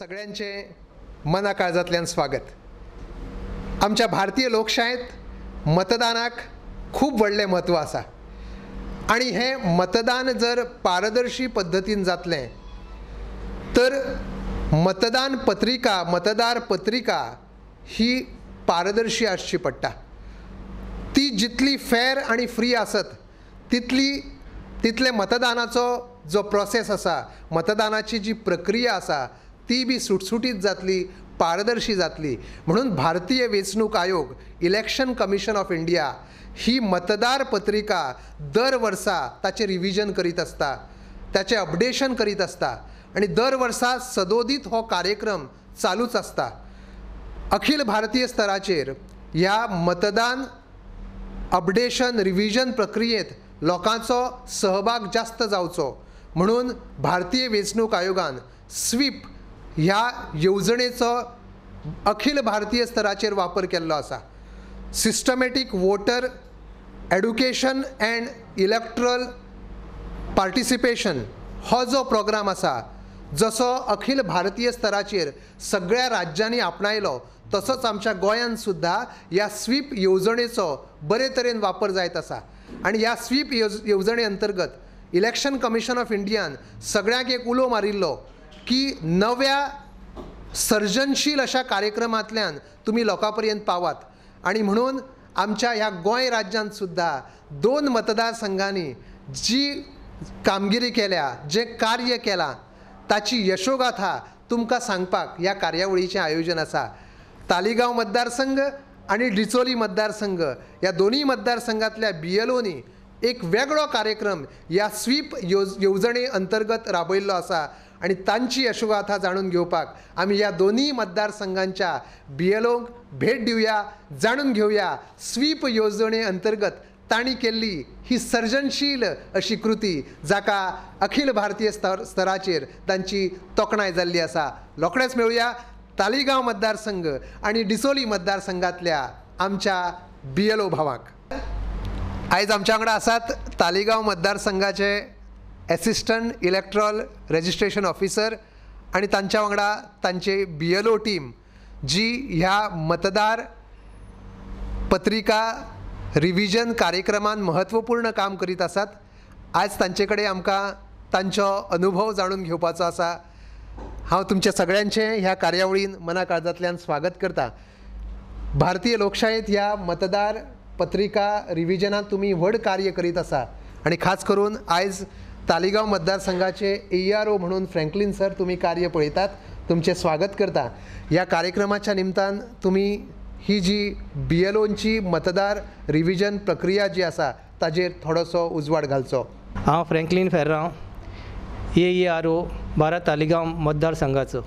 सगळ्यांचे मना काळजांतल्यान स्वागत. आमच्या भारतीय लोकशायेंत मतदानाक खूब व्हडलें म्हत्व आसा आनी हें मतदान जर पारदर्शी पद्दतीन जातलें तर मतदान पत्रिका, मतदार पत्रिका ही पारदर्शी आसची पडटा. ती जितली फेर आनी फ्री आसत तितली तितले मतदानाचो जो प्रोसेस आसा, मतदानाची जी प्रक्रिया आसा ती बी सुटसुटीत जातली, पारदर्शी जातली. म्हणून भारतीय वेंचणूक आयोग, इलेक्शन कमिशन ऑफ इंडिया ही मतदार पत्रिका दर वर्सा ताचें रिविजन करीत आसता, ताचें अपडेशन करीत आसता आनी दर वर्सा सदोदीत हो कार्यक्रम चालूच आसता. अखिल भारतीय स्तराचेर ह्या मतदान अपडेशन रिविजन प्रक्रियेंत लोकांचो सहभाग जास्त जावचो म्हणून भारतीय वेंचणूक आयोगान स्वीप ह्या येवजणेचो अखिल भारतीय स्तराचेर वापर केल्लो आसा. Systematic voter education and electoral participation हो जो प्रोग्राम आसा, जसो अखिल भारतीय स्तराचेर सगळ्या राज्यांनी आपणायलो तसोच आमच्या गोंयांत सुद्दां ह्या स्वीप येवजणेचो बरे तरेन वापर जायत आसा. आनी ह्या स्वीप येवजणे अंतर्गत इलेक्शन कमिशन ऑफ इंडियान सगळ्यांक एक उलो मारिल्लो की नव्या सर्जनशील अशा कार्यक्रमांतल्यान तुमी लोकां पर्यंत पावात. आनी म्हणून आमच्या ह्या गोंय राज्यांत सुद्दां दोन मतदारसंघांनी जी कामगिरी केल्या, जें कार्य केलां ताची यशोगाथा तुमकां सांगपाक ह्या कार्यावळीचें आयोजन आसा. तालिगांव मतदारसंघ आनी डिचोली मतदारसंघ ह्या दोनूय मतदारसंघांतल्या BLOनी एक वेगळो कार्यक्रम ह्या स्वीप येवजणे अंतर्गत राबयल्लो आसा आनी तांची यशोगाथा जाणून घेवपाक आमी ह्या दोनूय मतदारसंघांच्या BLOंक भेट दिवया, जाणून घेवया स्वीप येवजणे अंतर्गत तांणी केल्ली ही सर्जनशील अशी कृती जाका अखिल भारतीय स्तराचेर तांची तोखणाय जाल्ली आसा. रोखडेच मेळुया तालिगांव मतदारसंघ आनी डिचोली मतदारसंघांतल्या आमच्या BLO भावांक. आयज आमच्या वांगडा आसात तालिगांव मतदारसंघाचे एसिस्टंट इलेक्ट्रॉल रजिस्ट्रेशन ऑफिसर आनी तांच्या वांगडा तांचे BLO team जी ह्या मतदार पत्रिका रिविजन कार्यक्रमान महत्वपूर्ण काम करीत आसात. आज तांचे कडेन आमकां तांचो अनुभव जाणून घेवपाचो आसा. हांव तुमच्या सगळ्यांचें ह्या कार्यावळीन मना काळजांतल्यान स्वागत करता. भारतीय लोकशायेंत ह्या मतदार पत्रिका रिविजनांत तुमी व्हड कार्य करीत आसा आनी खास करून आयज तालिगांव मतदारसंघाचे ARO म्हणून फ्रँकलीन सर तुमी कार्य पळयतात, तुमचें स्वागत करता. ह्या कार्यक्रमाच्या निमतान तुमी ही जी BLOंची मतदार रिविजन प्रक्रिया जी आसा ताजेर थोडोसो उजवाड घालचो. हांव फ्रँकलीन फेर्रांव, AERO 12 Taleigao मतदारसंघाचो.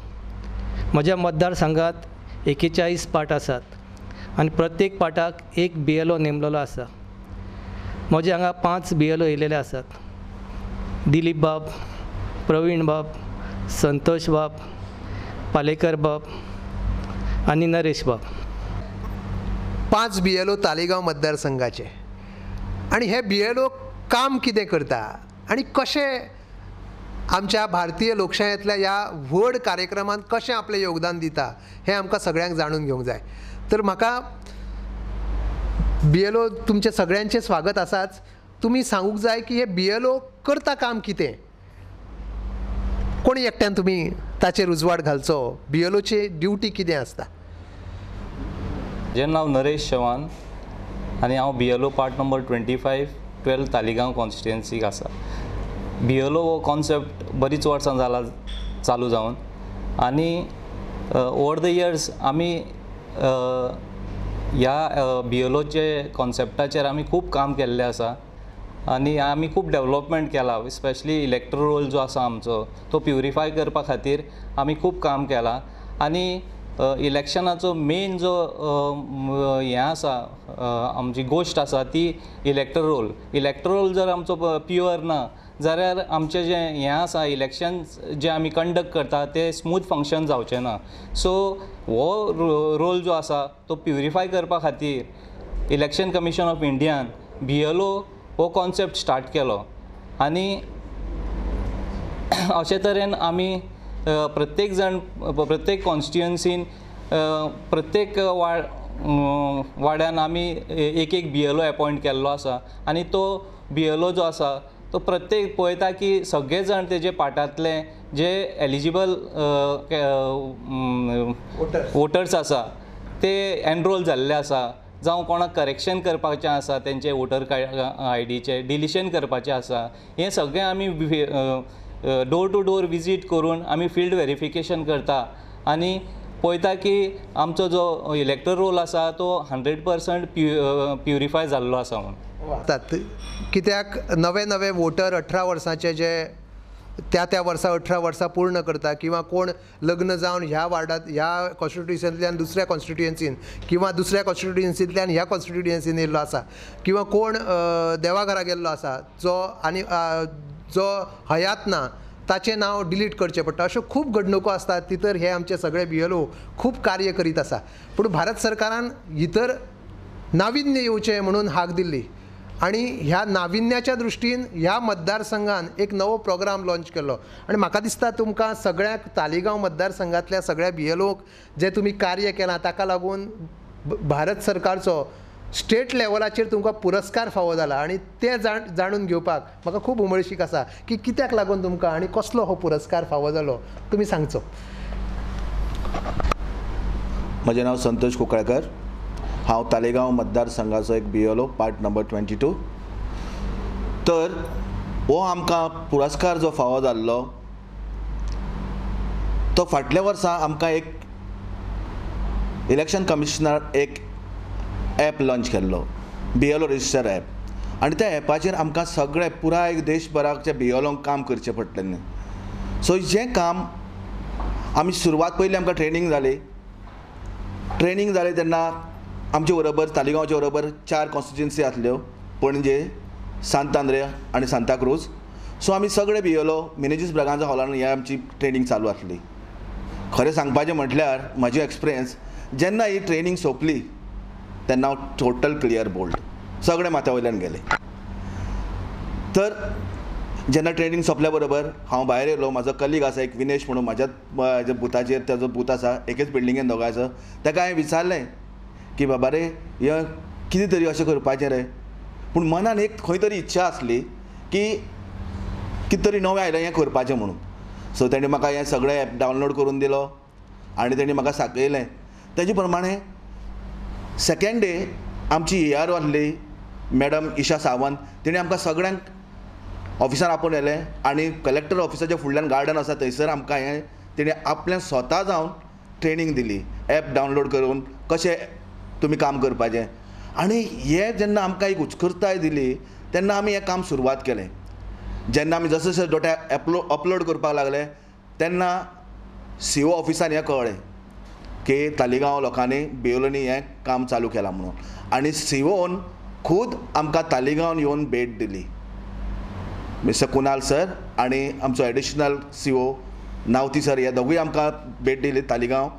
म्हज्या मतदारसंघात 41 पाट आसात आनी प्रत्येक पाटाक एक BLO नेमलेलो आसा. म्हजे हांगा 5 BLO येयलेले आसात. दिलीप बाब, प्रवीण बाब, संतोष बाब, पालेकर बाब आनी नरेश बाब. 5 BLO Taleigao मतदारसंघाचे. आनी हे BLO काम कितें करता आनी कशें आमच्या भारतीय लोकशायेंतल्या ह्या व्हड कार्यक्रमांत कशें आपलें योगदान दिता हें आमकां सगळ्यांक जाणून घेवंक जाय. तर म्हाका BLO तुमचें सगळ्यांचें स्वागत आसाच. तुमी सांगूंक जाय की हे BLO करता काम कितें, कोणी एकट्यान तुमी ताचेर उजवाड घालचो. BLOची ड्युटी कितें आसता? म्हजें नांव नरेश चव्हाण आनी हांव BLO part number 25 12 Taleigao कॉन्स्टिट्युएन्सीक आसा. BLO हो कॉन्सेप्ट बरीच वर्सां जाला चालू जावन आनी ओवर the years आमी ह्या BLOचे कॉन्सेप्टाचेर आमी खूब काम केल्लें आसा आनी आमी खूब डेवलपमेंट केला. स्पेशली इलेक्ट्रल रोल जो आसा आमचो तो प्युरिफाय करपा खातीर आमी खूब काम केलां आनी इलेक्शनाचो मेन जो हें आसा, आमची गोश्ट आसा ती इलेक्ट्रल रोल. इलेक्ट्रल रोल जर आमचो प्युअर ना जाल्यार आमचें जें हें आसा इलेक्शन जें आमी कंडक्ट करता तें स्मूथ फंक्शन जावचें ना. सो हो रोल जो आसा तो प्युरिफाय करपा खातीर इलेक्शन कमिशन ऑफ इंडियान BLO हो कॉन्सेप्ट स्टार्ट केलो आनी अशे तरेन आमी प्रत्येक जाण प्रत्येक कॉन्स्टिट्युएन्सीन प्रत्येक वाड्यान आमी एक एक बी एल ओ एपॉयंट केल्लो आसा आनी तो बी एल ओ जो आसा तो प्रत्येक पळयता की सगळे जाण तेजे पाटांतले जे एलिजिबल वोटर्स आसा ते एनरोल जाल्ले आसा, जावं कोणाक करेक्शन करपाचें आसा तेंचे वोटर आयडीचें डिलिशन करपाचें आसा, हें सगळें आमी डोर टू डोर विजीट करून आमी फिल्ड वेरिफिकेशन करता आनी पळयता की आमचो जो इलेक्टर रोल आसा तो 100% प्युरिफाय जाल्लो आसा म्हणून. कित्याक नवे नवे वोटर 18 वर्सांचे जे त्या त्या वर्सा 18 वर्सां पूर्ण करता किंवा कोण लग्न जावन ह्या वार्डांत ह्या कॉन्स्टिट्युएन्सींतल्यान दुसऱ्या कॉन्स्टिट्युएन्सीन किंवा दुसऱ्या कॉन्स्टिट्युएन्सींतल्यान ह्या कॉन्स्टिट्युएन्सीन येयल्लो आसा किंवा कोण देवाघरा गेल्लो आसा जो आनी जो हयात ना ताचें नांव डिलीट करचें पडटा. अश्यो खूब घडणुको आसतात तितर हे आमचे सगळे बी एल ओ खूब कार्य करीत आसा. पूण भारत सरकारान भितर नाविन्य येवचें म्हणून हाक दिल्ली आनी ह्या नाविन्याच्या दृश्टीन ह्या मतदारसंघान एक नवो प्रोग्राम लॉंच केल्लो आनी म्हाका दिसता तुमकां सगळ्यांक तालिगांव मतदारसंघांतल्या सगळ्या बी एल ओक जें तुमी कार्य केलां ताका लागून भारत सरकारचो स्टेट लेवलाचेर तुमकां पुरस्कार फावो जाला आनी तें जाणून घेवपाक म्हाका खूब उमळशीक आसा की कित्याक लागून तुमकां आनी कसलो हो पुरस्कार फावो जालो तुमी सांगचो. म्हजें नांव संतोष कुंकळकर, हांव तालेगांव मतदारसंघाचो एक B L O, part number 22. तर हो आमकां पुरस्कार जो फावो जाल्लो तो फाटल्या वर्सा आमकां एक इलेक्शन कमिशनर एक एप लॉंच केल्लो, B L O register app, आनी त्या एपाचेर आमकां सगळें पुराय देशभराच्या बी एल ओंक काम करचें पडटलें न्ही. सो जें काम आमी सुरवात पयलीं आमकां ट्रेनींग जाली, ट्रेनींग जाली तेन्ना आमचे बरोबर तालिगांवचे बरोबर 4 कॉन्स्टिट्युएन्सी आसल्यो, पणजे, सांत आंद्रे आनी सांताक्रूज. सो आमी सगळे बी एल ओ मिनेजीस ब्रागांजा हॉलान ही आमची ट्रेनींग चालू आसली. खरें सांगपाचें म्हटल्यार म्हाजी एक्सपिरियन्स जेन्ना ही ट्रेनींग सोंपली तेन्ना हांव टोटल क्लियर बोल्ड, सगळे माथ्या वयल्यान गेले. तर जेन्ना ट्रेनींग सोंपल्या बरोबर हांव भायर येयलो, म्हाजो कलीग आसा एक विनेश म्हणून, म्हाज्या बुथाचेर ताजो बूथ आसा, एकेच बिल्डिंगेन दोगांय आसा. ताका हांवें विचारलें की बाबा रे हें कितें तरी अशें करपाचें रे, पूण मनान एक खंय तरी इच्छा आसली की कितें तरी नवें आयलें हें करपाचें म्हणून. सो तेणें म्हाका हें सगळें एप डावनलोड करून दिलो आनी तेणें म्हाका सांगयलें. तेजे प्रमाणें सेकेंड डे आमची ए आर ओ आसली मॅडम इशा सावंत, तिणें आमकां सगळ्यांक ऑफिसान आपोवन व्हेलें आनी कलेक्टर ऑफिसाच्या फुडल्यान गार्डन आसा थंयसर आमकां हें तिणें आपलें स्वता जावन ट्रेनींग दिली, एप डावनलोड करून कशें तुमी काम करपाचें. आनी हें जेन्ना आमकां एक उत्स्फुर्ताय दिली तेन्ना आमी हें काम सुरवात केलें. जेन्ना आमी जशें जशें डोटा अपलोड करपाक लागले तेन्ना सी ओ ऑफिसान हें कळ्ळें की तालिगांव लोकांनी बी एल ओनी हें काम चालू केलां म्हणून, आनी सी ओन खूद आमकां तालिगांवान येवन भेट दिली. मिस्टर कुणाल सर आनी आमचो एडिशनल सी ओ नावती सर हे दोगूय आमकां भेट दिली तालिगांव,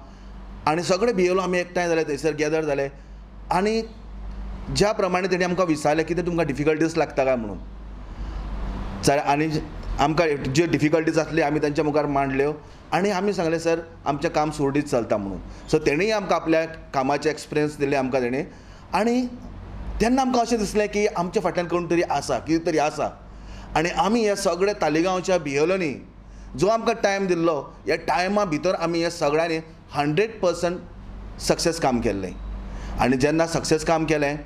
आनी सगळे बी एल ओ आमी एकठांय जाले थंयसर गॅदर जाले आनी ज्या प्रमाणे तेणी आमकां विचारलें कितें तुमकां डिफिकल्टीज लागता काय म्हणून, आनी आमकां ज्यो डिफिकल्टीज आसली आमी तांच्या मुखार मांडल्यो आनी आमी सांगलें सर आमचें काम सुरळीत चलता म्हणून. सो तेणीय आमकां आपल्या कामाचे एक्सपिरियन्स दिले आमकां तेणी, आनी तेन्ना आमकां अशें दिसलें की आमच्या फाटल्यान कोण तरी आसा, कितें तरी आसा. आनी आमी हे सगळे तालिगांवच्या बी एल ओनी जो आमकां टायम दिल्लो ह्या टायमा भितर आमी हे सगळ्यांनी 100% सक्सेस काम केल्लें. आनी जेन्ना सक्सेस काम केलें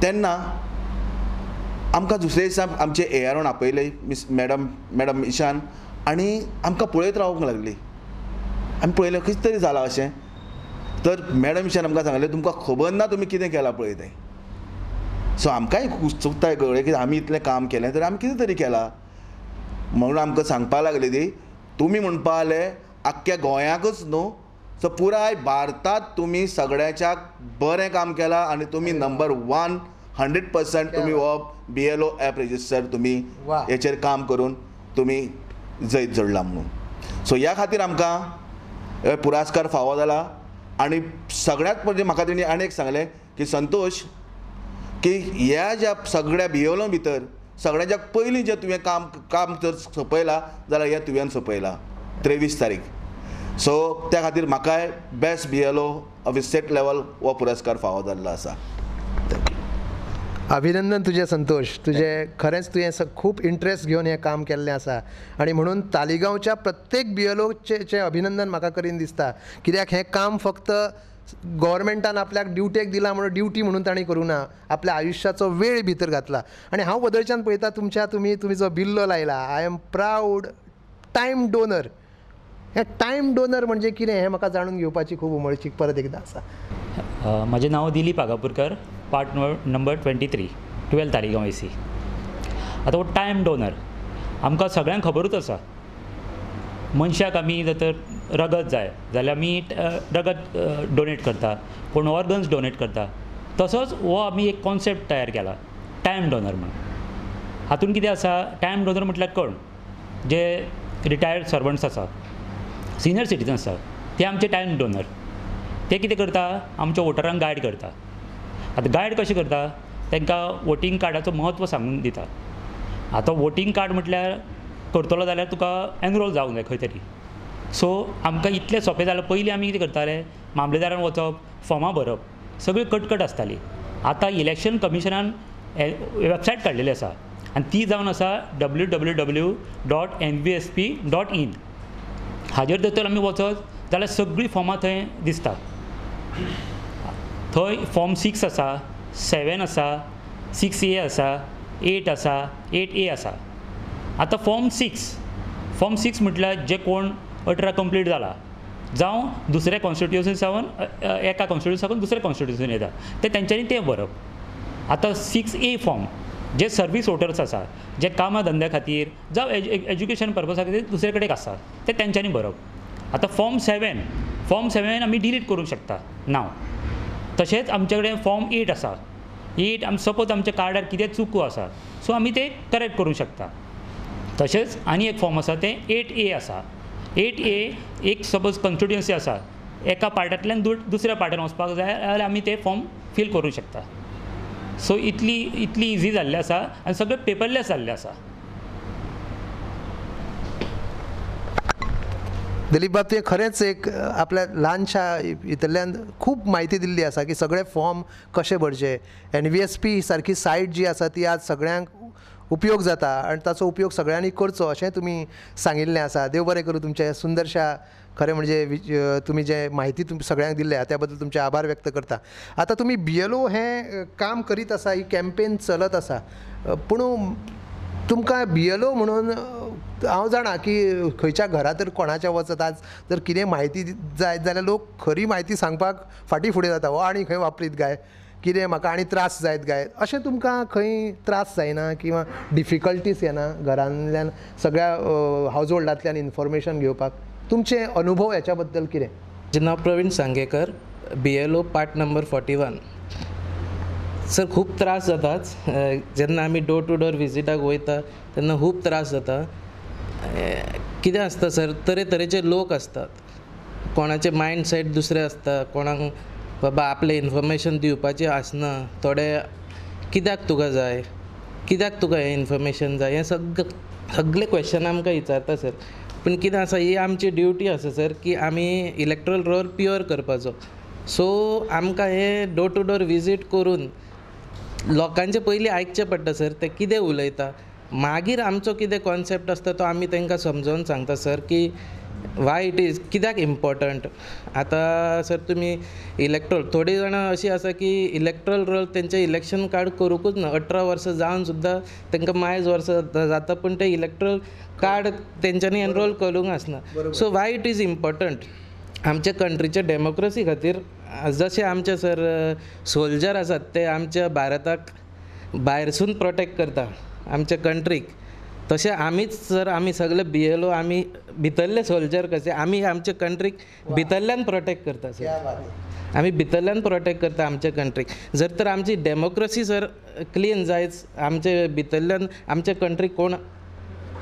तेन्ना आमकां दुसरे दिसा आमचे ए आर ओन आपयले मिस मॅडम इशान, आनी आमकां पळयत रावूंक लागली. आमी पळयलें कितें तरी जालां अशें, तर मॅडम इशान आमकां सांगलें तुमकां खबर ना तुमी कितें केलां पळय तें. सो आमकांय उत्सुकताय कळ्ळी की आमी इतलें काम केलें तर आमी कितें तरी केलां म्हणून आमकां सांगपाक लागली ती, तुमी म्हणपा जाले आख्ख्या गोंयाकूच न्हू सो पुराय भारतांत तुमी सगळ्याच्या बरें काम केलां आनी तुमी नंबर 1 100% तुमी हो B L O app register तुमी हेचेर काम करून तुमी जैत जोडला म्हणून. सो ह्या खातीर आमकां पुरस्कार फावो जाला. आनी सगळ्यांत पयलीं म्हाका तेणी आनी एक सांगलें की संतोष की ह्या ज्या सगळ्या बी एल ओ भितर सगळ्यांच्या पयलीं जें तुवें काम जर सोंपयलां जाल्यार हें तुवें सोंपयलां. 23 तारीख. सो त्या खातीर म्हाकाय best BLO of state level हो पुरस्कार फावो जाल्लो आसा. अभिनंदन तुजें संतोष, तुजें खरेंच तुवें खूब इंट्रस्ट घेवन हें काम केल्लें आसा आनी म्हणून तालिगांवच्या प्रत्येक बीएलओचें अभिनंदन म्हाका करीन दिसता, कित्याक हें काम फक्त गव्हर्मेंटान आपल्याक ड्युटेक दिला म्हणून ड्युटी म्हणून तांणी करूं ना, आपल्या आयुश्याचो वेळ भितर घातला. आनी हांव वदळच्यान पळयता तुमच्या तुमी जो बिल्लो लायला, I am proud time donor. हें टायम डोनर म्हणजे कितें हें म्हाका जाणून घेवपाची खूब उमळशीक परत एकदां आसा. म्हजें नांव दिलीप आगापूरकर, पार्ट नंबर 23, 12 तालिगांव एसी. आतां हो टायम डोनर आमकां सगळ्यांक खबरूच आसा. मनशाक आमी जर तर रगत जाय जाल्यार आमी रगत डोनेट करता, कोण ऑर्गन्स डोनेट करता. तसोच हो आमी एक कॉन्सेप्ट तयार केला टायम डोनर म्हणून. हातून कितें आसा, टायम डोनर म्हटल्यार कोण, जे रिटायर्ड सर्वंट्स आसा, सिनियर सिटीजन आसा, ते आमचे टायम डोनर. ते कितें करता, आमच्या वोटरांक गायड करता. आतां गायड कशें करता, तांकां वोटींग कार्डाचो म्हत्व सांगून दिता. आतां वोटींग कार्ड म्हटल्यार करतलो जाल्यार तुका एनरोल जावंक जाय खंय तरी. सो आमकां इतलें सोंपें जालां. पयलीं आमी कितें करताले, मामलेदारान वचप, फॉर्मां भरप, सगळी कटकट आसताली. आतां इलेक्शन कमिशनान वेबसायट काडलेली आसा आनी ती जावन आसा www.nvsp.in. हाजेर जर तर आमी वचत जाल्यार सगळीं फॉर्मां थंय दिसता. थंय फॉर्म 6 आसा, 7 आसा, 6A आसा, 8 आसा, 8A आसा. आतां फॉर्म 6 म्हटल्यार जे कोण 18 कंप्लीट जाला, जावं दुसऱ्या कॉन्स्टिट्युशन सावन एका कॉन्स्टिट्युशन सावन दुसऱ्या कॉन्स्टिट्युशन येता, ते तेंच्यांनी तें भरप. आतां 6A form जे सर्वीस वोटर्स आसा, जे कामा धंद्या खातीर जावं एज्युकेशन पर्पसा खातीर दुसरे कडेन आसा, ते तेंच्यांनी भरप. आतां फॉर्म 7 आमी डिलीट करूंक शकता नांव. तशेंच आमचे कडेन फॉर्म 8 आसा. 8 आमी सपोज आमच्या कार्डार कितें चुको आसा, सो आमी तें करेक्ट करूंक शकता. तशेंच आनी एक फॉर्म आसा तें 8A आसा. 8A एक सपोज कॉन्स्टिट्युएन्सी आसा, एका पार्टांतल्यान दुसऱ्या पार्टान वचपाक जाय जाल्यार आमी तें फॉर्म फील करूंक शकता. सो इतली इजी जाल्लें आसा आनी सगळें पेपरलेस जाल्लें आसा. दिलीप बाब, तुवें खरेंच एक आपल्या ल्हानशा हितूंतल्यान खूब म्हायती दिल्ली आसा की सगळे फॉर्म कशे भरचे. NVSP सारकी सायट जी आसा ती आज सगळ्यांक उपयोग जाता आनी ताचो उपयोग सगळ्यांनी करचो अशें तुमी सांगिल्लें आसा. देव बरें करूं तुमचें सुंदरशा खरें म्हणजे तुमी जे म्हायती सगळ्यांक दिल्या त्या बद्दल तुमचे आभार व्यक्त करता. आतां तुमी BLO हें काम करीत आसा, ही कॅम्पेन चलत आसा, पूण तुमकां BLO म्हणून हांव जाणा की खंयच्या घरा तर कोणाच्या वचत आज जर कितें म्हायती जाय जाल्यार लोक खरी म्हायती सांगपाक फाटीं फुडें जाता, हो आनी खंय वापरीत काय, कितें म्हाका आनी त्रास जायत काय, अशें तुमकां खंय त्रास जायना किंवा डिफिकल्टीज येना घरांतल्यान सगळ्या हावज होल्डांतल्यान इन्फॉर्मेशन घेवपाक? तुमचे अनुभव ह्याच्या बद्दल कितें? म्हजें नांव Praveen Sangekar, BLO part number 41. Sir खूब त्रास जातात जेन्ना आमी डोर टू डोर विजिटाक वयता तेन्ना खूब त्रास जाता. कितें आसता सर, तरेतरेचे लोक आसतात, कोणाचे मायंड सेट दुसरे आसता, कोणाक बाबा आपलें इन्फॉर्मेशन दिवपाचें आसना, थोडे कित्याक तुका जाय, कित्याक तुका हें इन्फॉर्मेशन जाय, हें सगळे क्वेश्चन आमकां विचारता सर. पूण कितें आसा, ही आमची ड्युटी आसा सर की आमी इलेक्ट्रल रोल प्युअर करपाचो. सो आमकां हें डोर टू डोर विजीट करून लोकांचें पयलीं आयकचें पडटा सर, ते कितें उलयता, मागीर आमचो कितें कॉन्सेप्ट आसता तो आमी तांकां समजोवन सांगता सर की why it is, कित्याक इम्पोर्टंट. आतां सर तुमी इलेक्ट्रल, थोडीं जाणां अशीं आसा की इलेक्ट्रल रोल तेंचें इलेक्शन कार्ड करूंकूच ना, 18 वर्सां जावन सुद्दां तांकां मायज वर्सां जाता पूण तें इलेक्ट्रल कार्ड तेंच्यांनी एनरोल करूंक आसना. So why it is important आमच्या कंट्रीच्या डेमोक्रेसी खातीर. जशे आमचे सर सोल्जर आसात ते आमच्या भारताक भायरसून प्रोटेक्ट करता आमच्या कंट्रीक, तशें आमीच सर आमी सगळे BLO आमी भितरले सोल्जर कशे आमी आमच्या कंट्रीक भितरल्यान प्रोटेक्ट करता सर, आमी भितरल्यान प्रोटेक्ट करता आमच्या कंट्रीक. जर तर आमची डेमोक्रेसी सर क्लीन जायच, आमचे भितरल्यान आमच्या कंट्रीक कोण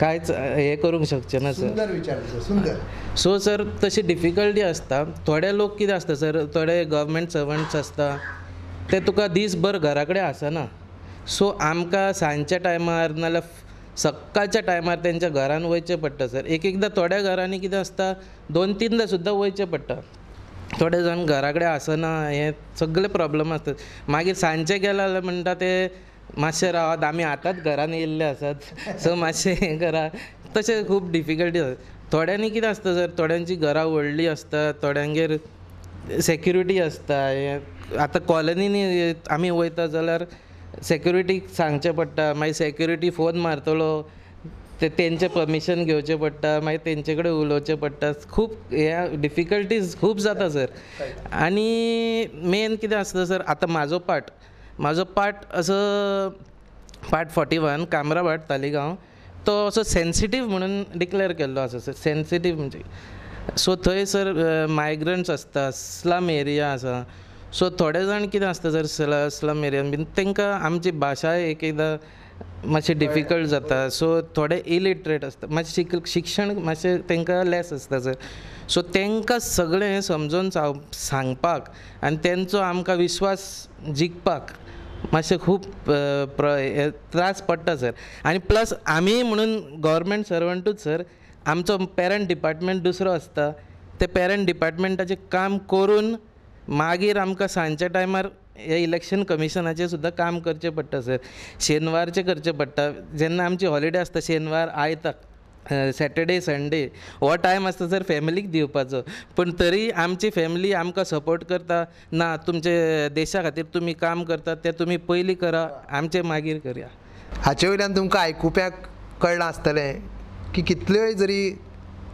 कांयच हें करूंक शकचें ना सर. सुंदर विचार, सुंदर. सो सर तशी डिफिकल्टी आसता. थोडे लोक कितें आसता सर, थोडे गव्हर्मेंट सर्वंट्स आसता ते तुका दीसभर घरा कडेन आसना, सो आमकां सांजच्या टायमार नाल्यार सकाळच्या टायमार तेंच्या घरान वयचें पडटा सर. एक एकदां थोड्या घरांनी कितें आसता 2-3दा सुद्दां वयचें पडटा. थोडे जाण घरा कडेन आसना, हें सगळे प्रॉब्लम आसतात. मागीर सांजचे गेले जाल्यार म्हणटा ते मातशें रावात, आमी आतांच घरान येयल्ले आसात, सो मातशें हें करा. तशें खूब डिफिकल्टी आसा. थोड्यांनी कितें आसता सर, थोड्यांची घरां व्हडलीं आसता, थोड्यांगेर सेक्युरिटी आसता. हें आतां कॉलनीनी आमी वयता जाल्यार सेक्युरिटीक सांगचें पडटा, मागीर सेक्युरिटी फोन मारतलो, ते तेंचें परमिशन घेवचें पडटा, मागीर तेंचे कडेन उलोवचें पडटा. खूब हे डिफिकल्टीज खूब जाता सर. आनी मेन कितें आसता सर, आतां म्हाजो पार्ट असो पार्ट 41 कामराभाट तालिगांव, तो असो सेन्सिटीव म्हणून डिक्लेअर केल्लो आसा सर. सेन्सिटीव म्हणजे सो थंय सर मायग्रंट्स आसता, स्लम एरिया आसा. सो थोडे जाण कितें आसता सर, स्लम एरियान बीन तांकां आमची भाशा एक एकदां मातशी डिफिकल्ट जाता. सो थोडे इलिटरेट आसता, मातशें शिक्षण मातशें तांकां लेस आसता सर. सो तांकां सगळें हें समजून सांगपाक आनी तेंचो आमकां विश्वास जिखपाक मातशें खूब त्रास पडटा सर. आनी प्लस आमी म्हणून गव्हर्मेंट सर्वंटूच सर, आमचो पेरंट डिपार्टमेंट दुसरो आसता, ते पेरंट डिपार्टमेंटाचें काम करून मागीर आमकां सांजच्या टायमार हे इलेक्शन कमिशनाचें सुद्दां काम करचें पडटा सर. शेनवारचें करचें पडटा, जेन्ना आमची हॉलिडे आसता शेनवार आयतार सॅटर्डे संडे हो टायम आसता सर फॅमिलीक दिवपाचो, पूण तरी आमची फॅमिली आमकां सपोर्ट करता, ना तुमचे देशा खातीर तुमी काम करतात तें तुमी पयलीं करा, आमचें मागीर करया. हाचे वयल्यान तुमकां आयकुप्याक कळ्ळां आसतलें की कितल्योय जरी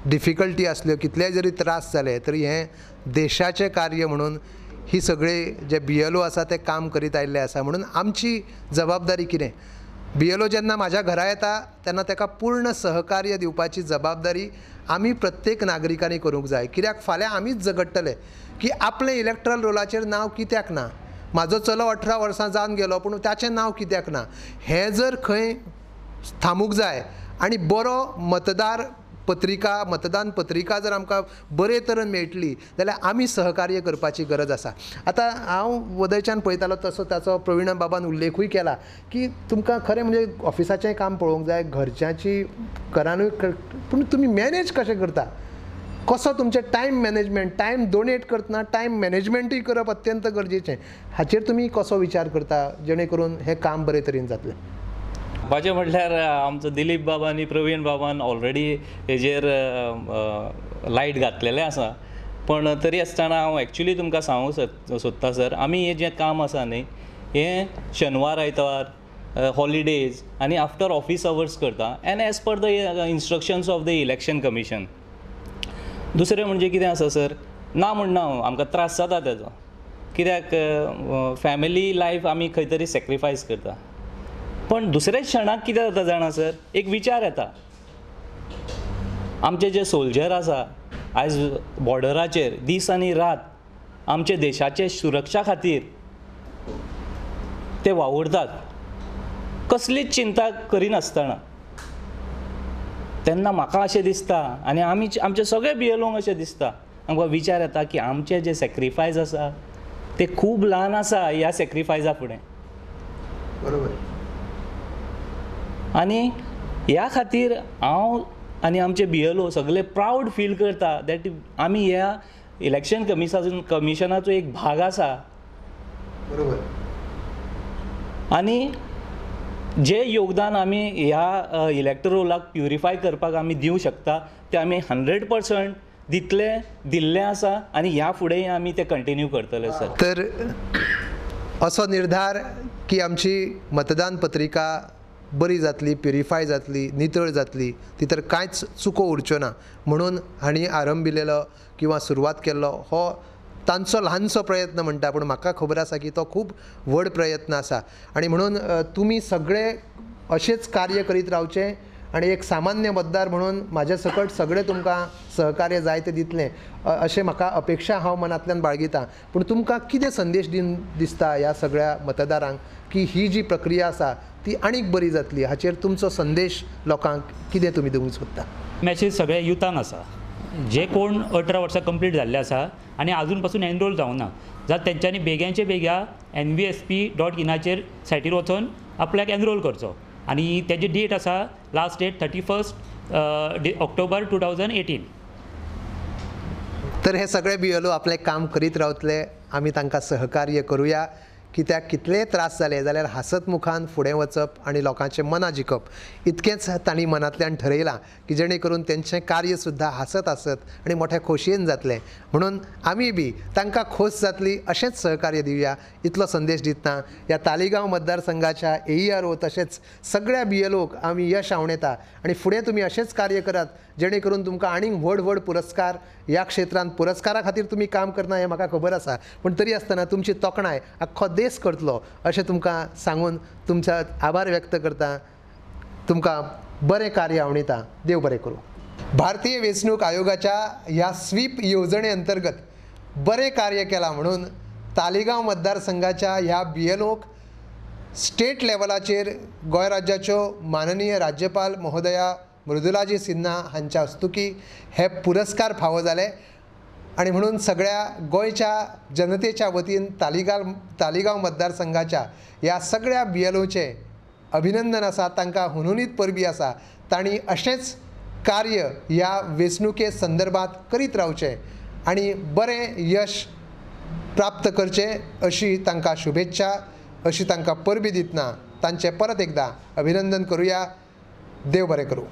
डिफिकल्टी आसल्यो, कितलेय जरी त्रास जाले तरी हें देशाचें कार्य म्हणून ही सगळे जे BLO आसा ते काम करीत आयिल्ले आसा. म्हणून आमची जबाबदारी कितें, BLO जेन्ना म्हाज्या घरा येता तेन्ना ताका पूर्ण सहकार्य दिवपाची जबाबदारी आमी प्रत्येक नागरिकांनी करूंक जाय. कित्याक फाल्यां आमीच झगडटले की आपलें इलेक्ट्रल रोलाचेर नांव कित्याक ना, म्हाजो चलो 18 वर्सां जावन गेलो पूण ताचें नांव कित्याक ना. हें जर खंय थांबूंक जाय आनी बरो मतदार पत्रिका, मतदान पत्रिका जर आमकां बरे तरेन मेळटली जाल्यार आमी सहकार्य करपाची गरज आसा. आतां हांव वदयच्यान पळयतालो तसो ताचो प्रवीण बाबान उल्लेखूय केला की तुमकां खरें म्हणजे ऑफिसाचें काम पळोवंक जाय, घरच्यांची घरानूय, पूण तुमी मॅनेज कशें करता, कसो तुमचें टायम मॅनेजमेंट, टायम डोनेट करतना टायम मॅनेजमेंटूय करप अत्यंत गरजेचें, हाचेर तुमी कसो विचार करता जेणे करून हें काम बरे तरेन जातलें? म्हाजें म्हटल्यार आमचो दिलीप बाबा आनी प्रवीण बाबान ऑलरेडी हेजेर लायट घातलेलें आसा, पण तरी आसतना हांव एक्चुली तुमकां सांगूंक सोदता सर, आमी हें जें काम आसा न्ही हें शेनवार आयतार हॉलिडेज आनी आफ्टर ऑफीस अवर्स करता, and as per the instructions of the election commission. दुसरें म्हणजे कितें आसा सर, ना म्हणना हांव आमकां त्रास जाता तेजो, कित्याक फॅमिली लायफ आमी खंय तरी सॅक्रिफायस करता, पण दुसऱ्याच क्षणाक कितें जाता जाणा सर, एक विचार येता, आमचे जे सोल्जर आसा आयज बॉर्डराचेर दीस आनी रात आमचे देशाचे सुरक्षा खातीर ते वावुरतात, कसलीच चिंता करिनासतना, तेन्ना म्हाका अशें दिसता आनी आमी आमचे सगळे BLOंक अशें दिसता, आमकां विचार येता की आमचे जे सॅक्रिफायस आसा ते खूब ल्हान आसा ह्या सॅक्रिफायसा फुडें. बरोबर. आनी ह्या खातीर हांव आनी आमचे BLO सगळे प्रावड फील करता that आमी ह्या इलेक्शन कमिशनाचो एक भाग आसा. बरोबर. आनी जे योगदान आमी ह्या इलेक्ट्रल रोलाक प्युरिफाय करपाक आमी दिवं शकता ते आमी 100% दितले, दिल्लें आसा आनी ह्या फुडेंय आमी ते कंटिन्यू करतले सर. तर असो निर्धार की आमची मतदान पत्रिका बरी जातली, प्युरिफाय जातली, नितळ जातली, ती तर कांयच चुको उरच्यो ना म्हणून हांणी आरंभिलेलो किंवा सुरवात केल्लो हो तांचो ल्हानसो प्रयत्न म्हणटा, पूण म्हाका खबर आसा की तो खूब व्हड प्रयत्न आसा. आनी म्हणून तुमी सगळे अशेंच कार्य करीत रावचें आनी एक सामान्य मतदार म्हणून म्हाज्या सकट सगळें तुमकां सहकार्य जाय तें दितलें अशें म्हाका अपेक्षा हांव मनांतल्यान बाळगितां. पूण तुमकां कितें संदेश दिवन दिसता ह्या सगळ्या मतदारांक की ही जी प्रक्रिया आसा ती आनीक बरी जातली, हाचेर तुमचो संदेश लोकांक कितें तुमी दिवंक सोदता? मॅसेज सगळ्या युथांक आसा, जे कोण 18 वर्सां कंप्लीट जाल्ले आसा आनी आजून पासून एनरोल जावना जाल्यार तेंच्यांनी बेग्यांचे बेग्या nvsp.inाचेर सायटीर वचून आपल्याक एनरोल करचो. आनी तेजी डेट आसा लास्ट डेट 31 ऑक्टोबर 2018. तर हे सगळे बी एल ओ आपलें काम करीत रावतले, आमी तांकां सहकार्य करुया. कित्याक कितलेय त्रास जाले जाल्यार हांसत मुखान फुडें वचप आनी लोकांचें मनां जिखप इतकेंच तांणी मनांतल्यान ठरयलां की जेणे करून तेंचें कार्य सुद्दां हांसत हांसत आनी मोठ्या खोशयेन जातलें. म्हणून आमी बी तांकां खोस जातली अशेंच सहकार्य दिवया इतलो संदेश दितना ह्या तालिगांव मतदारसंघाच्या AERO तशेंच सगळ्या BLOक आमी यश आंवडेता आनी फुडें तुमी अशेंच कार्य करात जेणे करून तुमकां आनीक व्हड व्हड पुरस्कार ह्या क्षेत्रांत पुरस्कारा खातीर तुमी काम करना हें म्हाका खबर आसा, पूण तरी आसतना तुमची तोखणाय आख्खो देश करतलो अशें तुमकां सांगून तुमचा आभार व्यक्त करता. तुमकां बरें कार्य आंवडेता. देव बरें करूं. भारतीय वेंचणूक आयोगाच्या ह्या स्वीप येवजणे अंतर्गत बरें कार्य केलां म्हणून तालिगांव मतदारसंघाच्या ह्या BLOक स्टेट लेवलाचेर गोंय राज्याच्यो माननीय राज्यपाल महोदया मृदुलाजी सिन्हा हांच्या हस्तुकी हे पुरस्कार फावो जाले आनी म्हणून सगळ्या गोंयच्या जनतेच्या वतीन तालिगांव मतदारसंघाच्या ह्या सगळ्या BLOचें अभिनंदन आसा, तांकां हुनहुनीत परबी आसा. तांणी अशेंच कार्य ह्या वेंचणुके संदर्भात करीत रावचें आनी बरें यश प्राप्त करचें अशी तांकां शुभेच्छा, अशी तांकां परबी दितना तांचें परत एकदां अभिनंदन करुया. देव बरें करूं.